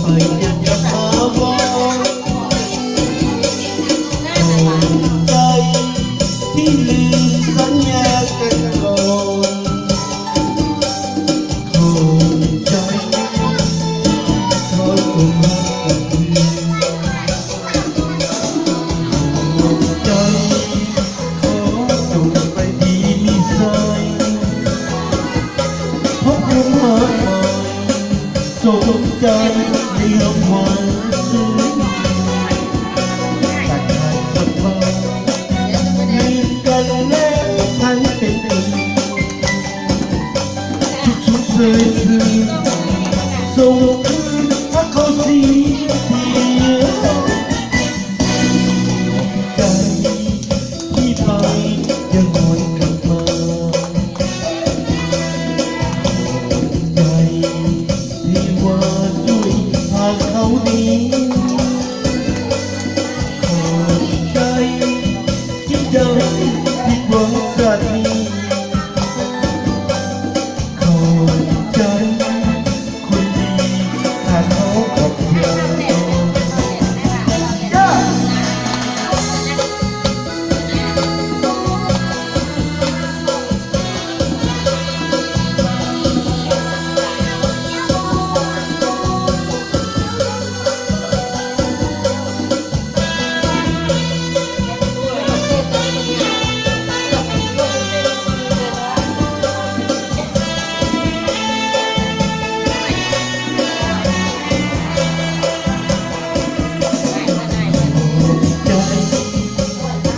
ໄປຢ່າງກັບອາວອນ ຂອບໃຈທີ່ລືມສັນຍາກັນກ່ອນ ຂອບໃຈ ຂໍຈົ່ງຮັກກັນເທື່ອ ຂອບໃຈ ຂໍຈົ່ງໄປດີມີໄຊ ພບຄົນມາກມາຍ ສົມໃຈໃນຍາມຫວານຊື່ນ ຕັດຂາດສະເພາ ລືມກັນແລ້ວທັງເປັນອື່ນ ສຸກເສີຍຊື່ນ ສົ່ງຄືນຮັກເຂົາເສຍທີດຽວ ຂອບໃຈ ທີ່ໄປຢ່າຫວນກັບມາ ຂອບໃຈທີ່ວ່າຊ່ວຍພາເຂົາໜີ ຂອບໃຈທີ່ໄດ້ຜິດຫວັງຊາດນີ້ ຂອບໃຈ ຄົນດີ ຂ້າຂໍຂອບໃຈ.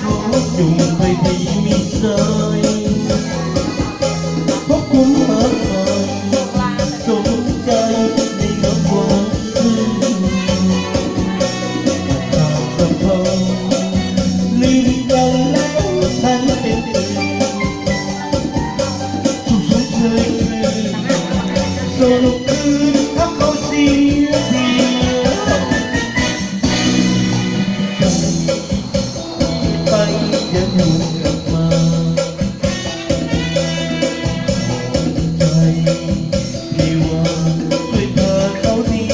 ຂໍຈົ່ງໄປດີມີໄຊ ພບຄົນມາກມາຍ ສົມໃຈໃນຍາມຫວານຊື່ນ ຕັດຂາດສະເພາ ລືມກັນແລ້ວທັງເປັນອື່ນ ສຸກເສີຍຄືນ ສົ່ງຄືນຮັກເຂົາເສຍທີດຽວ ໄປຢ່າຫວນກັບມາ ໃຈທີ່ວ່າຊ່ວຍພາເຂົາໜີ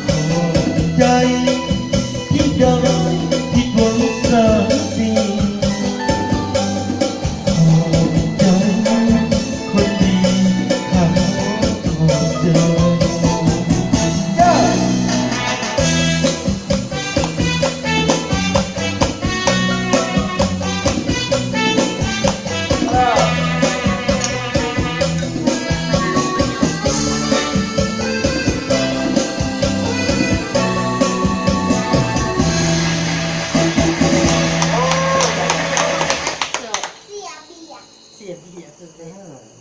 ຂອບໃຈທີ່ໄດ້ຜິດຫວັງຊາດນີ້ ຂອບໃຈ ຄົນດີ ຂ້າຂໍຂອບໃຈ. ເສຍເປຍສຸດເລີຍ.